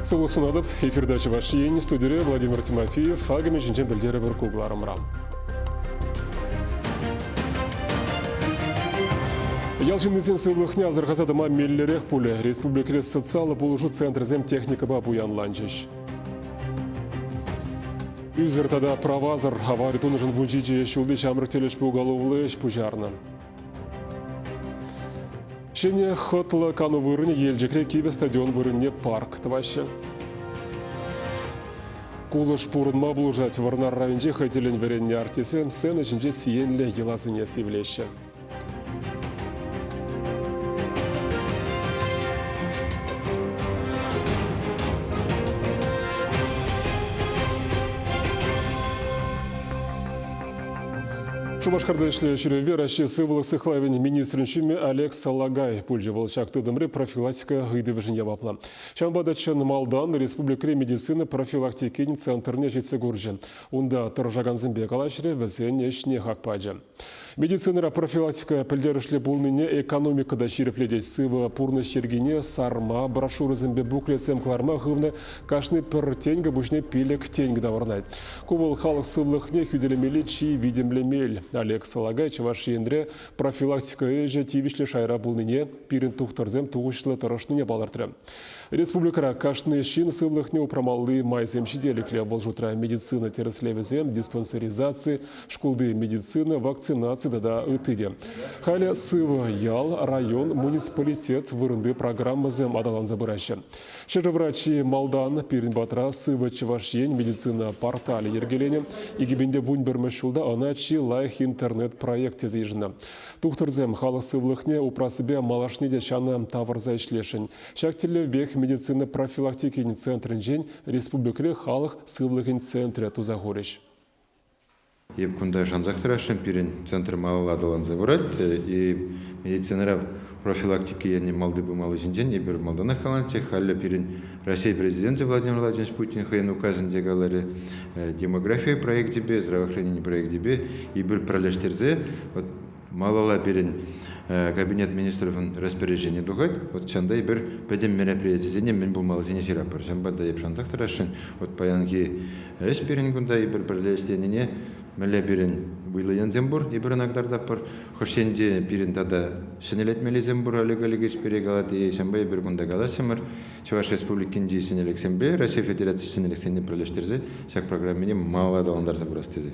Сывлӑх сунатӑп. Эфирта Чӑваш Ен. Студире Владимир Тимофеев. Акӑмӗ ҫинчен пӗлтерӗпӗр ку кӑларӑмра. Ял ҫыннисен сывлӑхне асӑрхаса тӑма меллӗрех пулӗ. Республикӑри социаллӑ пулӑшу центрӗсем техникӑпа пуянланчӗҫ. Ӳсӗр тата правасӑр авари тунӑшӑн вунҫичӗ ҫулти ҫамрӑк тӗлӗшпе уголовлӑ ӗҫ пуҫарнӑ. Ҫӗнӗ хӑтлӑ кану вырӑнӗ Елчӗкре кивӗ стадион вырӑнне парк тӑваҫҫӗ. Кулӑш пурӑнма пулӑшать. Вӑрнар районӗнче хӑй тӗллӗн вӗреннӗ артистсем сцена ҫинче сиенлӗ йӑласене сивлеҫҫӗ. Шупашкарта ӗҫлӗ ҫӳревпе Раҫҫей сывлӑх сыхлавӗн министрӗн ҫумӗ Олег Салагай пулчӗ. Вӑл ҫак тытӑмри профилактика ыйтӑвӗшӗн яваплӑ. Ҫавӑнпа та чӑн малтан республикӑри медицина профилактикин центрне ҫитсе курчӗ. Унта тӑрӑшакансемпе калаҫрӗ, вӗсен ӗҫне хак пачӗ. Медицинӑра профилактика пӗлтерӗшлӗ пулнине экономика та ҫирӗплетет. Сывӑ пурнӑҫ йӗркине сарма, брошюрӑсемпе буклетсем кӑларма хывнӑ кашни пӗр тенкӗ пуҫне 5 тенкӗ таврӑнать. Ку вӑл халӑх сывлӑхне хӳтӗлемелли чи витӗмлӗ мел. Олег Салагай Чӑваш Енре профилактика ӗҫӗ тивӗҫлӗ шайра пулнине, пирӗн тухтӑрсем тухӑҫлӑ тӑрӑшнине палӑртрӗ. Республикӑра кашни ҫын сывлӑхне упрамалли майсем ҫителӗклӗ. Вӑл шутра медицина тӗрӗслевӗсем, диспансеризаци, шкулти медицина, вакцинаци тата ытти те. Халӗ Сывӑ ял, район, муниципалитет вырӑнти программӑсем аталанса пыраҫҫӗ. Ҫӗршывра чи малтан пирӗн патра Сывӑ Чӑваш Ен медицина порталӗ йӗркеленӗ. 2011 ҫулта ӑна чи лайӑх интернет-проект тесе йышӑннӑ. Тухтӑрсем халӑх сывлӑхне упрассипе малашне те ҫанӑ тавӑрса ӗҫлесшӗн. Ҫак тӗллевпех медицина профилактикин центрӗнчен республикӑри халӑх сывлӑхӗн центрӗ туса хурӗҫ. Эп кунта шансах тӑрасшӑн, пирӗн центр малалла аталанса пырать. И медицинӑра профилактика енне малти пымалли ҫинчен эпир малтанах каланӑччӗ. Халӗ пирӗн Раҫҫей Президенчӗ Владимир Владимирович Путин хӑйӗн указӗнче каларӗ, демографи проекчӗпе, здравоохранени проекчӗпе эпир пӗрлештерсе вот малалла пирӗн кабинет министров распоряжени тухать. Вот ҫавӑнта эпир пӗтӗм мероприятисене мӗн пулмаллисене ҫыратпӑр. Ҫавӑнпа та эп шансах тӑрасшӑн. Вот паянхи ӗҫ пирӗн кунта эпир пӗрле ӗҫленине мӗнле пирӗн вӑйлӑ енсем пур, эпир ӑна кӑтартатпӑр. Хӑш енче пирӗн тата ҫӗнӗлетмеллисем пур, Олег Олегович пире калать, ҫавӑнпа эпир кунта калаҫрӑмӑр. Чӑваш Республикинчи ҫӗнӗлӗхсемпе Раҫҫей Федераци ҫӗнӗлӗхсене пӗрлештерсе ҫак программине малалла аталантарса пырас тесе.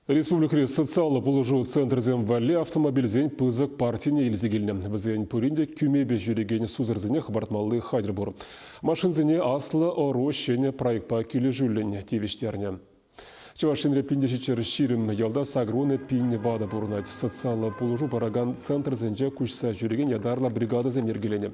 Республикӑри социаллӑ пулӑшу центрӗсем валли автомобильсен пысӑк партине илсе килнӗ. Вӗсен пурин те кӳмепе ҫӳрекен сусӑрсене хӑпартмалли хатӗр пур. Машинсене аслӑ ӑру ҫӗнӗ проектпа килӗшӳллӗн тивӗҫтернӗ. Чӑваш Енре 1720 ялта сакӑрвунӑ пин ватӑ пурӑнать. Социаллӑ пулӑшу паракан центрсенче куҫса ҫӳрекен ятарлӑ бригадӑсем йӗркеленӗ.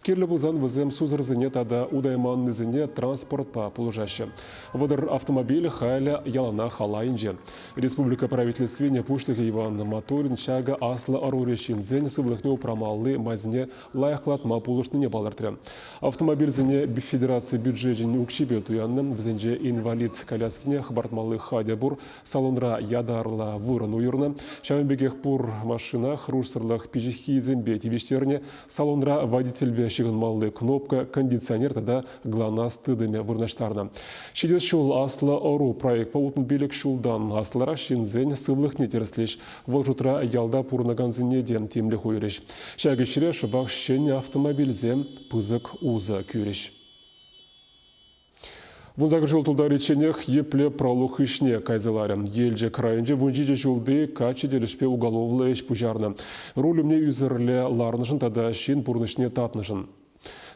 Кирлӗ пулсан вӗсем сусӑрсене тата утайманнисене транспортпа пулӑшаҫҫӗ. 30 автомобиль халӗ яланах алайӗнче. Республика правительствин пуҫлӑхӗ Иван Моторин ҫакӑ аслӑ ӑрури ҫынсен сывлӑхне упрамалли майсене лайӑхлатма пулӑшнине палӑртрӗ. Автомобильсене федераци бюджечӗн укҫипе туяннӑ. Вӗсенче инвалид коляскине хӑпартмалли хатӗр пур. Салонра ятарлӑ вырӑн уйӑрнӑ. Ҫавӑн пекех пур машина хӑрушсӑрлӑх пиҫиххийӗсемпе тивӗҫтернӗ. Салонра водительпе ҫыхӑнмалли кнопка, кондиционер тата ГЛОНАСС тытӑмӗ вырнаҫтарнӑ. Ҫитес ҫул Аслӑ ӑру проектпа 65 ҫултан аслӑрах ҫынсен сывлӑхне тӗрӗслӗҫ. Вӑл шутра ялта пурӑнакансене те тимлӗх уйӑрӗҫ. Ҫак ӗҫре шӑпах ҫӗнӗ автомобильсем пысӑк усӑ кӳрӗҫ. 18 ҫул тултаричченех епле пралук хыҫне кайса ларӗ. Елчӗк районӗнче 17 ҫулти каччӑ тӗлӗшпе уголовлӑ ӗҫ пуҫарнӑ. Руль умне ӳсӗрле ларнӑшӑн тата ҫын пурнӑҫне татнӑшӑн.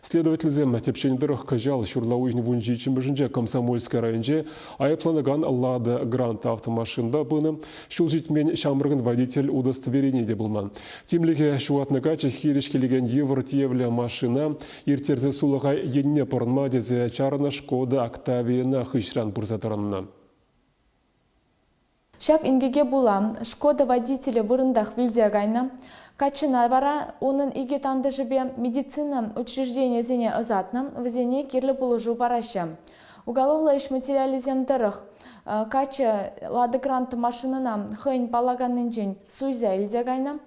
Следовательсем тӗпченӗ тӑрӑх кӑҫал ҫурла уйӑхӗн 17-мӗшӗнче Комсомольски районӗнче айӑпланакан «Лада Грант» автомашинӑпа пынӑ. Ҫул ҫитмен ҫамрӑкӑн водитель удостоверени те пулман. Тимлӗхе ҫухатнӑ каччӑ хирӗҫ килекен йывӑр тиевлӗ машина ирттерсе сулахай енне пӑрӑнма тесе чарӑннӑ «Шкода Октавийӑна» хыҫран пырса тӑрӑннӑ. Ҫак инкеке пула Шкода водителӗ вырӑнтах вилсе кайнӑ. Каччӑна вара унӑн икӗ тантӑшӗпе медицина учрежденийӗсене ӑсатнӑ, вӗсене кирлӗ пулӑшу параҫҫӗ. Уголовлӑ ӗҫ материалӗсем тӑрӑх каччӑ Лада Грант машинӑна хӑйӗн паллаканнинчен суйса илсе кайнӑ.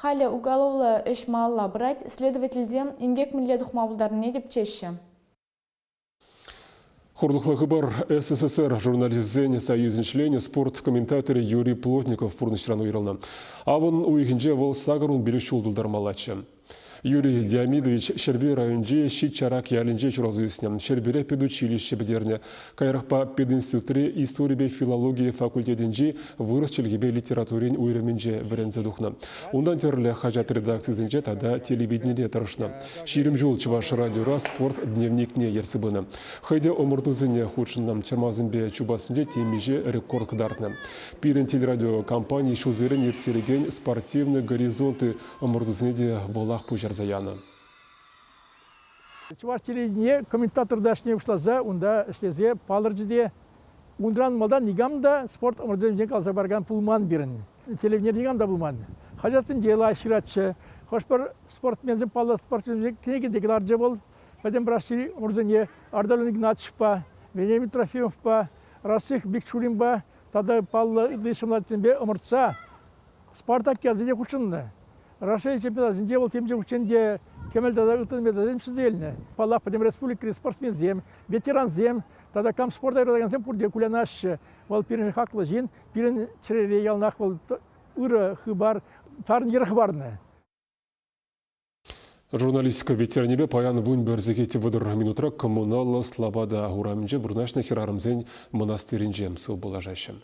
Халӗ уголовлӑ ӗҫ малалла пырать, следовательсем инкек мӗнле тухма пултарнине тӗпчеҫҫӗ. Хурлӑхлӑ хыпар СССР журналистсен союзӗн членӗ, спорт комментаторӗ Юрий Плотников пурнӑҫран уйрӑлнӑ. Авӑн уйӑхӗнче вӑл 85 ҫул тултармаллаччӗ. Юрий Диамидович Ҫӗрпӳ районӗнчи Ҫиччарак ялӗнче ҫуралса ӳснӗ. Ҫӗрпӳре педучилище пӗтернӗ. Каярахпа пединститутри историпе филологи факультетӗнчи вырӑс чӗлхипе литературин уйрӑмӗнче вӗренсе тухнӑ. Унтан тӗрлӗ хаҫат редакцисенче тата телевиденире тӑрӑшнӑ. 20 ҫул Чӑваш радиора спорт дневникне ертсе пынӑ. Хӑй те ӑмӑртусене хутшӑннӑ, чӑрмавсемпе чупассинче темиҫе рекорд кӑтартнӑ. Пирӗн телерадиокомпани ҫулсерен ирттерекен «Спортивные горизонты» ӑмӑртусене те вӑлах пуҫарса янӑ. Чӑваш телевидение комментаторта ӗҫлеме пуҫласа унта ӗҫлесе палӑрчӗ те унран малтан никам та спорт ӑмӑртӑвӗнчен каласа паракан пулман пирӗн. Телевиденире никам та пулман. Хаҫатсенче лайӑх ҫыратчӗ. Хӑш-пӗр спортсменсем паллӑ спортсменсем кӗнеке те кӑларчӗ вӑл. Пӗтӗм Раҫҫейри ӑмӑртусене Ардалион Игнатьевпа, Вениамин Трофимовпа, Расих Бикчуринпа тата паллӑ ытти ҫӑмлатсемпе ӑмӑртса Спартакиадсене хутшӑннӑ. Раҫҫей чемпионатӗнче вӑл темиҫе хутчен те кӗмӗл тата ылтӑн медальсем ҫӗнсе илнӗ. Паллах, пӗтӗм республикӑри спортсменсем, ветерансем тата кам спорта юратакансем пурте кулянаҫҫӗ. Вӑл пирӗн хаклӑ ҫын, пирӗн чӗрере яланах вӑл ырӑ хыпар, тарӑн йӗр хӑварнӑ. Журналистика ветеранӗпе паян 11 сехет 30 минутра коммуналлӑ Слобода урамӗнче вырнаҫнӑ хӗрарӑмсен мӑнастирӗнче сывпуллашаҫҫӗ.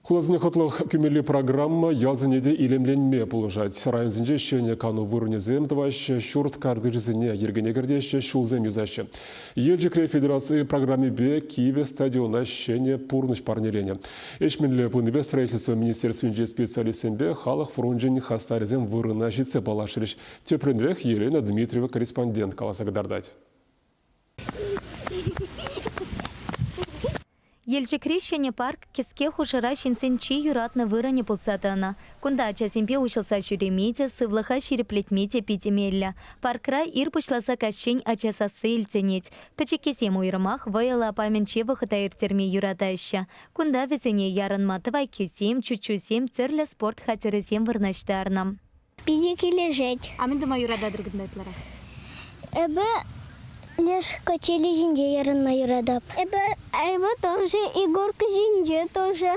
Хуласене хӑтлӑх кӳмелли программа ялсене те илемленме пулӑшать. Районсенче ҫӗнӗ кану вырӑнӗсем тӑваҫҫӗ, ҫурт картишӗсене йӗркене кӗртеҫҫӗ, ҫулсем юсаҫҫӗ. Елчӗкре федераци программипе кивӗ стадиона ҫӗнӗ пурнӑҫ парнеленӗ. Ӗҫ мӗнле пынипе строительство министерствинчи специалистсемпе халӑх фрончӗн хастарӗсем вырӑна ҫитсе паллашрӗҫ. Тӗплӗнрех Елена Дмитриева корреспондент каласа кӑтартать. Елчӗкри ҫӗнӗ парк кӗске хушӑра ҫынсен чи юратнӑ вырӑнӗ пулса тӑнӑ. Кунта ачасемпе уҫӑлса ҫӳреме те, сывлӑха ҫирӗплетме те питӗ меллӗ. Паркра ир пуҫласа каҫчен ача сасси илтӗнет. Пӗчӗккисем уйрӑмах вӑйӑ лапамӗнче вӑхӑта ирттерме юратаҫҫӗ. Кунта вӗсене ярӑнма тӑвайккисем, чуччусем, тӗрлӗ спорт хатӗрӗсем вырнаҫтарнӑ. Питӗ килӗшет. А мӗн тума юрататӑр кунта ытларах? Эпӗ леш качели ҫинче ярӑнма юратап. Эпӗ эпӗ тоже и горка ҫинче тоже,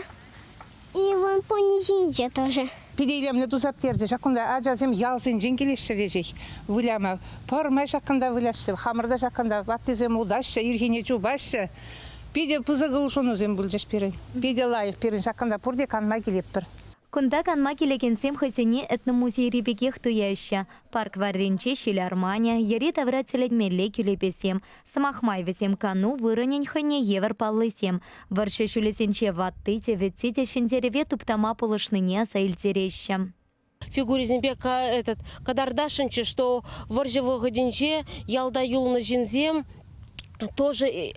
и вон пони ҫинче тоже. Питӗ илемлӗ туса пӗтерчӗ. Ҫак кунта ачасем ялсенчен килеҫҫӗ веҫех выляма. Пӗрмай ҫаккӑнта выляҫҫӗ, хамӑр та ҫаккӑнта. Ваттисем утаҫҫӗ, ирхине чупаҫҫӗ. Питӗ пысӑк улшӑнусем пулчӗҫ пирӗн. Питӗ лайӑх пирӗн ҫаккӑнта пурте канма килетпӗр. Кунта канма килекенсем хӑйсене этномузейри пекех туяҫҫӗ. Парк варринче ҫил арманӗ, йӗри-тавра тӗлӗнмелле кӳлепесем. Сӑмах май, вӗсем кану вырӑнӗн хӑйне евӗр паллисем. Вӑрҫӑ ҫулӗсенче ватти те, вӗтти те ҫӗнтерӗве туптама пулӑшнине аса илтереҫҫӗ. Фигурисемпе этот кӑтартасшӑнччӗ, что вӑрҫӑ вӑхӑтӗнче ялта юлнӑ ҫынсем тоже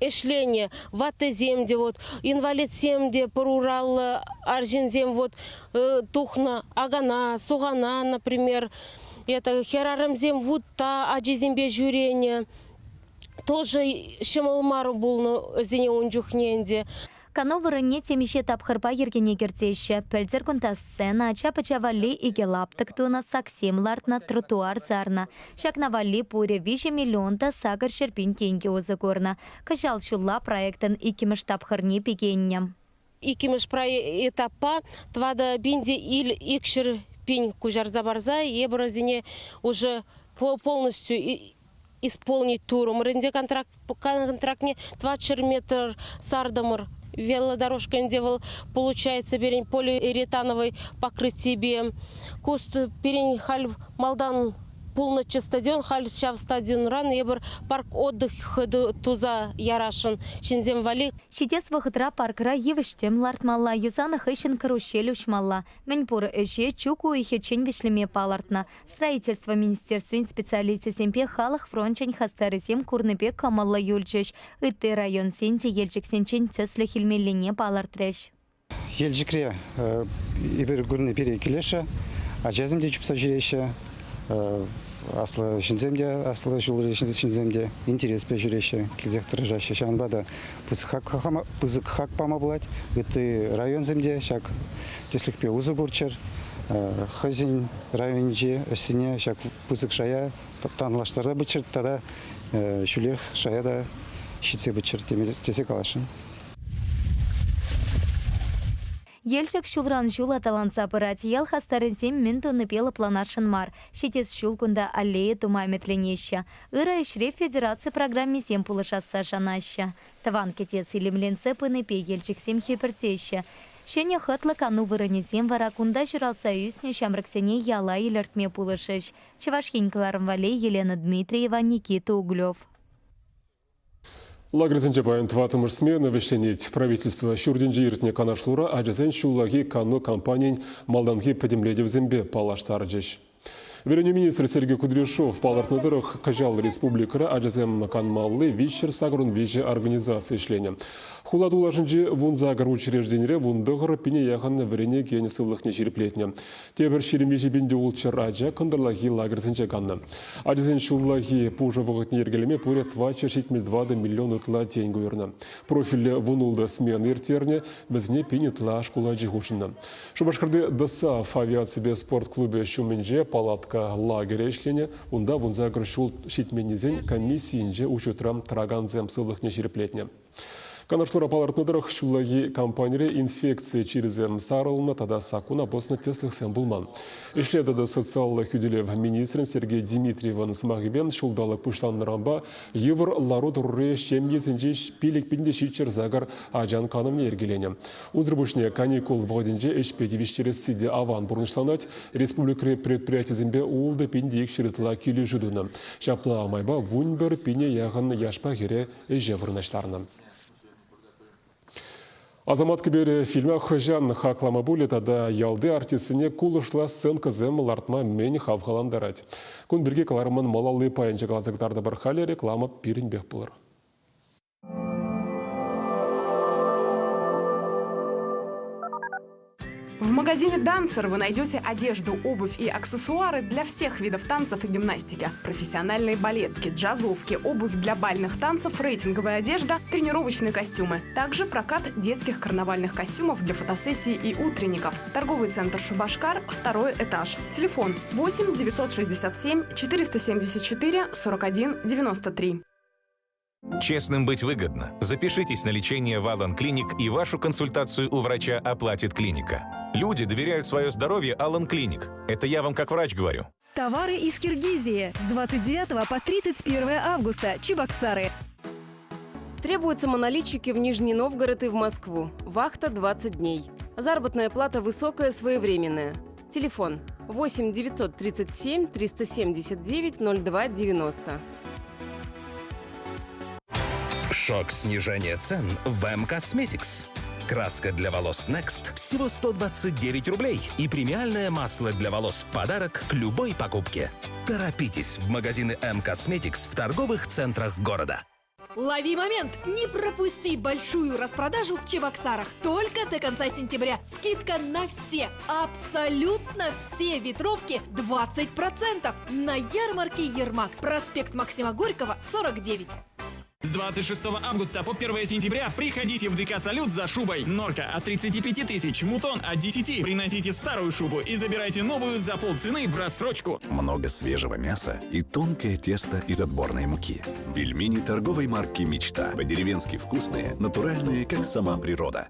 ӗҫленӗ ваттисем те вот, инвалидсем те пӗр ураллӑ арҫынсем вот тухнӑ акана, сухана, например. Это хӗрарӑмсем вутта ачисемпе ҫӳренӗ. Тоже ҫӑмӑл мар пулнӑ вӗсене ун чухне ӗнтӗ. Кану вырӑнне темиҫе тапхӑрпа йӗркене кӗртеҫҫӗ. Пӗлтӗр кунта сцена, ача-пӑча валли икӗ лаптӑк тунӑ, саксем лартнӑ, тротуар сарнӑ. Ҫакна валли пурӗ 3 миллион та 800 пин тенкӗ усӑ курнӑ. Кӑҫал ҫулла проектӑн иккӗмӗш тапхӑрне пикеннӗ. Иккӗмӗш этаппа 4 пин те 200 пин куҫарса парса эпир вӗсене уже полностью исполнить турӑмӑр ӗнтӗ контрактне 400 метр сартӑмӑр. Велодорожка ӗнтӗ вӑл получается пирӗн полиуретановый покрытипе. Куст пирӗн халь малтан пулнӑччӗ стадион, халь ҫав стадионран эпир парк отдых туса ярасшӑн ҫынсем валли. Ҫитес вӑхӑтра паркра йывӑҫ-тӗм лартмалла, юсанӑ хыҫҫӑн каруҫҫель уҫмалла. Мӗнпур ӗҫе чӳк уйӑхӗччен вӗҫлеме палӑртнӑ. Строительство министерствин специалисчӗсемпе халӑх фрончӗн хастарӗсем курнипе кӑмӑллӑ юлчӗҫ. Ытти районсен те Елчӗксенчен тӗслӗх илмеллине палӑртрӗҫ. Елчӗкре эпир курни пире килӗшрӗ. Ачасем те чупса ҫӳреҫҫӗ. Аслӑ ҫынсем те, аслӑ ҫулри ҫынсем те интереспе ҫӳреҫҫӗ, килсех тӑрӑшаҫҫӗ. Ҫавӑнпа та пысӑк хак пама пулать. Ытти районсем те ҫак тӗслӗхпе усӑ курччӑр. Хӑйсен районӗнчи ӗҫсене ҫак пысӑк шая танлаштарса пыччӑр тата ҫӳлех шая та ҫитсе пыччӑр тесе каласшӑн. Елчӗк ҫулран-ҫул аталанса пырать. Ял хастарӗсем мӗн тунипе лӑпланасшӑн мар. Ҫитес ҫул кунта аллея тума ӗмӗтленеҫҫӗ. Ырӑ ӗҫре федераци программисем пулӑшасса шанаҫҫӗ. Тӑван кӗтес илемленсе пынипе Елчӗксем хӗпӗртеҫҫӗ. Ҫӗнӗ хӑтлӑ кану вырӑнӗсем вара кунта ҫуралса ӳснӗ ҫамрӑксене яла илӗртме пулӑшӗҫ. Чӑваш Ен кӑларӑм валли Елена Дмитриева, Никита Углев. Лагерьсенче паян тӑваттӑмӗш смена вӗҫленет. Правительство ҫуртӗнче иртнӗ канашлура ачасен ҫуллахи кану кампанийӗн малтанхи пӗтӗмлетӗвӗсемпе паллаштарчӗҫ. Вӗренӳ министрӗ Сергей Кудряшов палӑртнӑ тӑрӑх, кӑҫал республикӑра ачасем канмалли 383 организаци ӗҫленӗ. Хула тулашӗнчи 18 учрежденире 19 пине яхӑн вӗренекен сывлӑхне ҫирӗплетнӗ. Тепӗр 23 пин те ултҫӗр ача кӑнтӑрлахи лагерьсенче каннӑ. Ачасен ҫуллахи пушӑ вӑхӑтне йӗркелеме пурӗ 474 миллион ытла тенкӗ уйӑрнӑ. Профильлӗ 16 смена ирттернӗ, вӗсене пин ытла шкул ачи хутшӑннӑ. Шупашкарти ДОСААФ авиаципе спорт клубӗ ҫумӗнче палатка лагерӗ ӗҫленӗ. Унта 18 ҫул ҫитменнисен комиссийӗнче учетра тӑракансем сывлӑхне ҫирӗплетнӗ. Канашлура палӑртнӑ тӑрӑх, ҫуллахи кампанире инфекци чирӗсем сарӑлнӑ тата саккуна пӑснӑ тӗслӗхсем пулман. Ӗҫлев тата социаллӑ хӳтӗлев министрӗн Сергей Дмитриевӑн сӑмахӗпе ҫулталӑк пуҫланнӑранпа йывӑр лару-тӑрури ҫемьесенчи 5708 ачан канӑвне йӗркеленӗ. Унсӑр пуҫне каникул вӑхӑтӗнче ӗҫпе тивӗҫтересси те аван пурнӑҫланать. Республикӑри предприятисемпе 6200 ытла килӗшӳ тунӑ. Ҫапла майпа 11 пине яхӑн яшпа хӗре ӗҫе вырнаҫтарнӑ. Асамат кӗперӗ фильма хӑҫан хаклама пулӗ тата ялти артистсене кулӑшла сценкӑсем лартма мӗн хавхалантарать? Кун пирки кӑларӑмӑн малалли пайӗнче каласа кӑтартӑпӑр. Халӗ реклама пирӗнпех пулӑр. В магазине «Дансер» вы найдете одежду, обувь и аксессуары для всех видов танцев и гимнастики. Профессиональные балетки, джазовки, обувь для бальных танцев, рейтинговая одежда, тренировочные костюмы. Также прокат детских карнавальных костюмов для фотосессий и утренников. Торговый центр «Шубашкар», второй этаж. Телефон 8 967 474 41 93. Честным быть выгодно. Запишитесь на лечение в Алан Клиник и вашу консультацию у врача оплатит клиника. Люди доверяют свое здоровье Алан Клиник. Это я вам как врач говорю. Товары из Киргизии с 29 по 31 августа. Чебоксары. Требуются монолитчики в Нижний Новгород и в Москву. Вахта 20 дней. Заработная плата высокая, своевременная. Телефон 8 937 379 02 90. Шок снижения цен в М-Косметикс. Краска для волос Next всего 129 рублей и премиальное масло для волос в подарок к любой покупке. Торопитесь в магазины М-Косметикс в торговых центрах города. Лови момент! Не пропусти большую распродажу в Чебоксарах. Только до конца сентября. Скидка на все, абсолютно все ветровки 20%. На ярмарке Ермак. Проспект Максима Горького, 49. С 26 августа по 1 сентября приходите в ДК «Салют» за шубой. Норка от 35 тысяч, мутон от 10. Приносите старую шубу и забирайте новую за полцены в рассрочку. Много свежего мяса и тонкое тесто из отборной муки. Пельмени торговой марки «Мечта». По-деревенски вкусные, натуральные, как сама природа.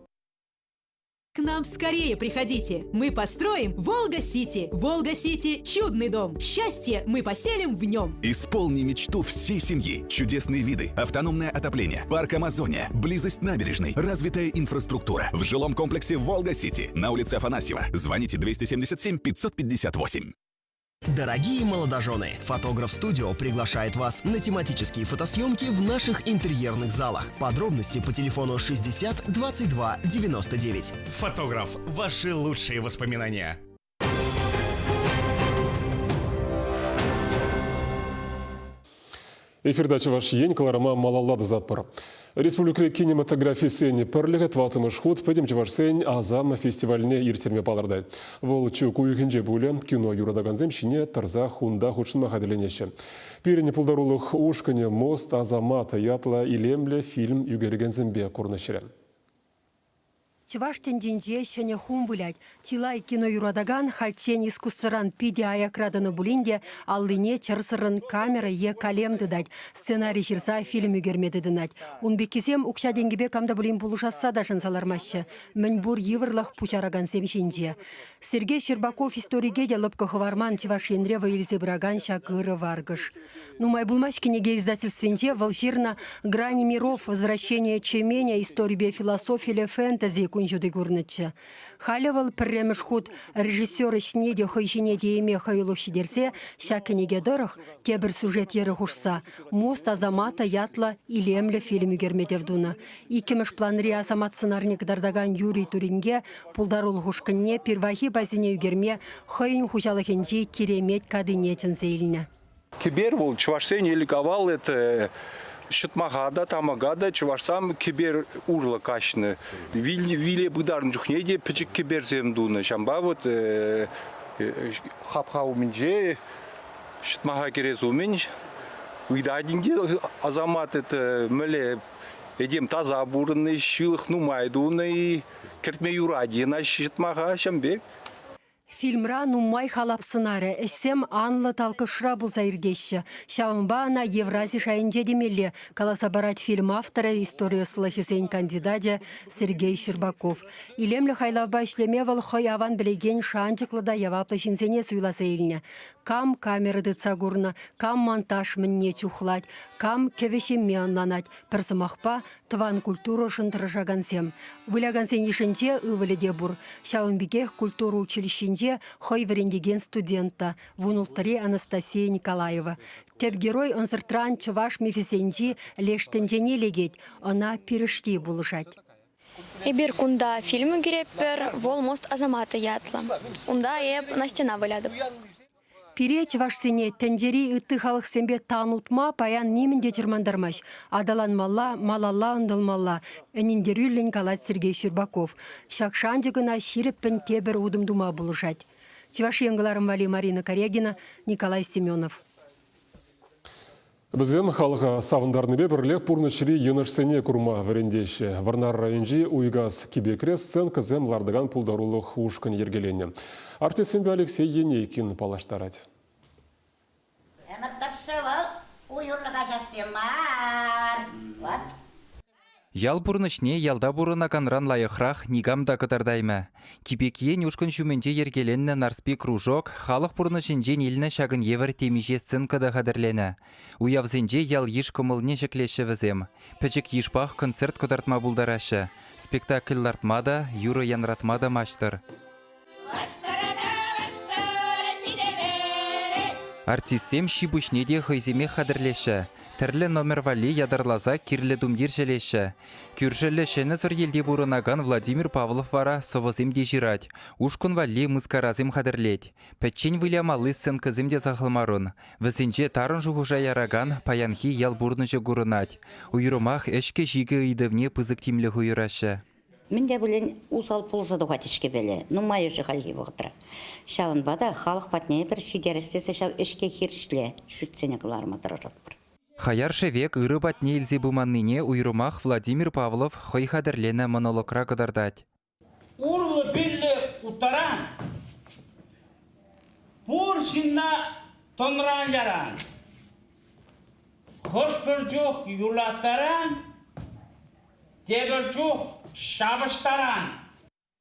К нам скорее приходите! Мы построим Волга-Сити. Волга-Сити – чудный дом. Счастье мы поселим в нем. Исполни мечту всей семьи. Чудесные виды, автономное отопление, парк Амазония, близость набережной, развитая инфраструктура. В жилом комплексе Волга-Сити на улице Афанасьева. Звоните 277 558. Дорогие молодожены, Фотограф Студио приглашает вас на тематические фотосъемки в наших интерьерных залах. Подробности по телефону 60 22 99. Фотограф. Ваши лучшие воспоминания. Эфирта Чӑваш Ен кӑларӑма малалла тӑсатпӑр. Республикӑри кинематографистсен пӗрлӗхӗ тӑваттӑмӗш хут Пӗтӗм чӑвашсен Асам фестивальне ирттерме палӑртать. Вӑл чӳк уйӑхӗнче пулӗ. Кино юратакансем ҫине тӑрсах унта хутшӑнма хатӗрленеҫҫӗ. Пирӗн пултарулӑх ушкӑнӗ Мост Асамат ятлӑ илемлӗ фильм ӳкерекенсемпе курнӑҫрӗ. Чӑваш тӗнчинче ҫӗнӗ хум вылять. Чылай кино юратакан хальччен искусствӑран питӗ аякра тӑнӑ пулин те аллине чӑрсӑррӑн камера е калем тытать, сценари ҫырса фильм ӳкерме тытӑнать. Ун пеккисем укҫа-тенкӗпе кам та пулин пулӑшасса та шанса лармаҫҫӗ. Мӗнпур йывӑрлӑх пуҫаракансем ҫинче. Сергей Щербаков историке те лӑпкӑ хӑварман Чӑваш Енре вӑй илсе пыракан ҫак ырӑ варкӑш. Нумай пулмасть кӗнеке издательствинче вӑл ҫырнӑ «Грани миров. Возвращение Чеменя. Историпе философиле фэнтези» кун ҫути курнӑччӗ. Халӗ вӑл пӗрремӗш хут режиссер ӗҫне те хӑй ҫине тееме хӑюлӑх ҫитерсе ҫак кӗнеке тӑрӑх тепӗр сюжет йӗрӗ хушса «Мост Азамата» ятлӑ илемлӗ фильм ӳкерме тӗв тунӑ. Иккӗмӗш планри Асамат сӑнарне кӑтартакан Юрий Туринге пултарулӑх ушкӑнне пирвайхи пайсене ӳкерме хӑйӗн хуҫалӑхӗнчи Киремет катине чӗнсе илнӗ. Кӗпер вӑл чӑвашсен ӗлӗк-авал это ҫӑтмаха та, тамӑка та чӑвашсам кӗпер урлӑ каҫнӑ. Виле пытарнӑ чухне те пӗчӗк кӗперсем тунӑ. Ҫавӑнпа вот хапха умӗнче ҫӑтмаха кӗрес умӗн ыйтать ӗнтӗ Асамат это мӗнле этем таса пурӑннӑ, ҫылӑх нумай тунӑ-и, кӗртме юрать-и ӑна ҫӑтмаха ҫавӑн пек. Фильмра нумай халап сӑнарӗ, ӗҫсем анлӑ талкӑшра пулса иртеҫҫӗ. Ҫавӑнпа ӑна Еврази шайӗнче темелле, каласа парать фильм авторӗ, истори ӑслӑхӗсен кандидачӗ Сергей Щербаков. Илемлӗ хайлавпа ӗҫлеме вӑл хӑй аван пӗлекен шанчӑклӑ та яваплӑ ҫынсене суйласа илнӗ. Кам камера тытса курнӑ, кам монтаж мӗнне чухлать, кам кӗвӗ-ҫемме ӑнланать, Пӗр сӑмахпа, тӑван культурӑшӑн тӑрӑшакансем. Вылякансен йышӗнче ывӑлӗ те пур. Ҫавӑн пекех культура училищинче хӑй вӗрентекен студент та, вунулттӑри Анастасия Николаева. Тӗп герой ӑнсӑртран чӑваш мифӗсенчи леш тӗнчене лекет, ӑна пирӗшти пулӑшать. Эпир кунта фильм ӳкеретпӗр, вӑл «Мост Азамата» ятлӑ. Унта эп Настьӑна вылятӑп. Пире, чӑвашсене, тӗнчери ытти халӑхсемпе тан утма паян нимӗн те чӑрмантармасть. Аталанмалла, малалла ӑнтӑлмалла, ӗнентерӳллӗн калать Сергей Щербаков. Ҫак шанчӑк ӑна ҫирӗппӗн тепӗр утӑм тума пулӑшать. Чӑваш Ен кӑларӑм валли Марина Карягина, Николай Семенов. Вӗсем халӑха савӑнтарнипе пӗрлех пурнӑҫри йӑнӑшсене курма вӗрентеҫҫӗ. Вӑрнар районӗнчи Уйкас Кипекре сценкӑсем лартакан пултарулӑх ушкӑнӗ йӗркеленнӗ. Артистсемпе Алексей Енейкин паллаштарать. Ӗмӗр тӑршшӗ вӑл уй урлӑ каҫасси мар. Вот. Ял пурнӑҫне ялта пурӑнаканран лайӑхрах никам та кӑтартаймӗ. Кипек ен ушкӑн ҫумӗнче йӗркеленнӗ Нарспи кружок халӑх пурнӑҫӗнчен илнӗ ҫакӑн евӗр темиҫе сценка та хатӗрленӗ. Уявсенче ял-йыш кӑмӑлне ҫӗклеҫҫӗ вӗсем. Пӗчӗк йышпах концерт кӑтартма пултараҫҫӗ. Спектакль лартма та, юрӑ янратма та маҫтӑр. Артистсем ҫи-пуҫне те хӑйсемех хатӗрлеҫҫӗ. Тӗрлӗ номер валли ятарласа кирлӗ тумтир ҫӗлеҫҫӗ. Кӳршӗллӗ Ҫӗнӗ Сӑрьелте пурӑнакан Владимир Павлов вара сӑвӑсем те ҫырать, ушкӑн валли мыскарасем хатӗрлет. Пӗччен вылямалли сценкӑсем те сахал мар ун. Вӗсенче тарӑн шухӑша яракан паянхи ял пурнӑҫӗ курӑнать. Уйрӑмах ӗҫкӗ-ҫикӗ ыйтӑвне пысӑк тимлӗх уйӑраҫҫӗ. Мӗн те пулин усал пулса тухать ӗҫкӗпеле, нумайӑшӗ хальхи вӑхӑтра. Ҫавӑнпа та халӑх патне эпир ҫитерес тесе ҫав ӗҫке хирӗҫле шӳтсене кӑларма тӑрӑшатпӑр. Хаяр шӗвек ырӑ патне илсе пыманнине уйрӑмах Владимир Павлов хӑй хатӗрленӗ монологра кӑтартать. Урлӑ-пирлӗ уттаран, пур ҫынна тӑнран яран, хӑш-пӗр чух юрлаттаран, Тепӗр чух ҫапӑҫтаран.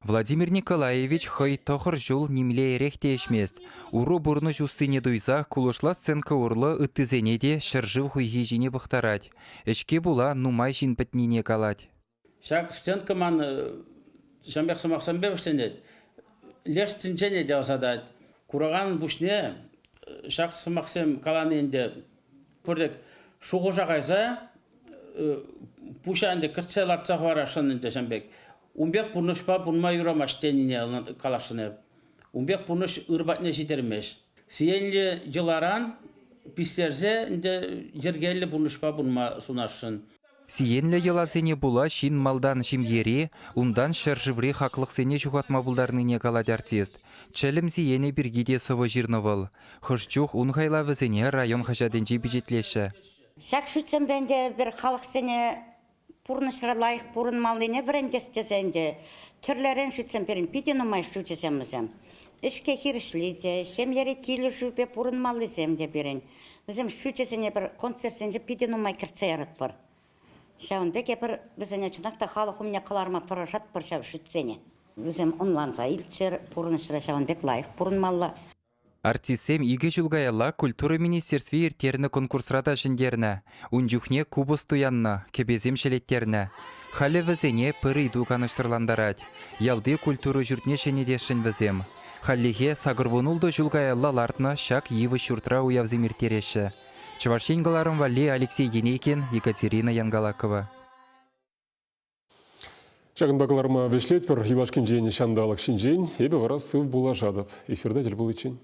Владимир Николаевич хӑй тӑхӑр ҫул нимле эрех те ӗҫмест. Урӑ пурнӑҫ уссине туйса кулӑшла сценка урлӑ ыттисене те ҫӗршыв хуйхи ҫине пӑхтарать. Ӗҫке пула нумай ҫын пӗтнине калать. Ҫак сценка ман ҫавӑн пек сӑмахсемпе вӗҫленет. Леш тӗнчене те ӑсатать. Куракан пуҫне ҫак сӑмахсем калани ӗнтӗ пӗр шухӑша кайса пуҫа ӗнтӗ кӗртсе лартса хӑварасшӑн ӗнтӗ ҫавӑн пек. Ун пек пурнӑҫпа пурӑнма юрамасть тенине каласшӑн эп. Ун пек пурнӑҫ ыр патне ҫитермест. Сиенлӗ йӑларан. пистерсе ӗнтӗ йӗркеллӗ пурнӑҫпа пурӑнма сунасшӑн. Сиенлӗ йӑласене пула ҫын малтан ҫемьери, унтан ҫӗршыври хаклӑхсене ҫухатма пултарнине калать артист. Чӗлӗм сиенӗ пирки те сӑвӑ ҫырнӑ вӑл. Хӑш чух ун хайлавӗсене район хаҫатӗнче пичетлеҫҫӗ. Ҫак шӳтсемпе ӗнтӗ эпир халӑхсене пурнӑҫра лайӑх пурӑнмаллине вӗрентес тесе ӗнтӗ тӗрлӗрен шӳтсем пирӗн питӗ нумай шӳчӗсем вӗсем. Ӗҫке хирӗҫли те, ҫемьере килӗшӳпе пурӑнмаллисем те пирӗн. Вӗсем шӳчӗсене пӗр концертсенче питӗ нумай кӗртсе яратпӑр. Ҫавӑн пек эпир вӗсене чӑнах та халӑх умне кӑларма тӑрӑшатпӑр ҫав шӳтсене. Вӗсем ӑнланса илччӗр, пурнӑҫра ҫавӑн пек лайӑх пурӑнмалла. Артистсем икӗ ҫул каялла Культура министерстви ирттернӗ конкурсра та ҫӗнтернӗ. Ун чухне купӑс туяннӑ, кӗпесем ҫӗлеттернӗ. Халӗ вӗсене пӗр ыйту канӑҫсӑрлантарать. Ялти культура ҫуртне ҫӗнетесшӗн вӗсем. Хальлӗхе 86 ҫул каялла лартнӑ ҫак йывӑҫ ҫуртра уявсем ирттереҫҫӗ. Чӑваш Ен кӑларӑм валли Алексей Енейкин, Екатерина Янгалакова. Ҫакӑнпа кӑларма вӗҫлетпӗр. Юлашкинчен ҫанталӑк ҫинчен. Эпӗ вара сыв пулашатӑп. Эфирта тӗл пуличчен.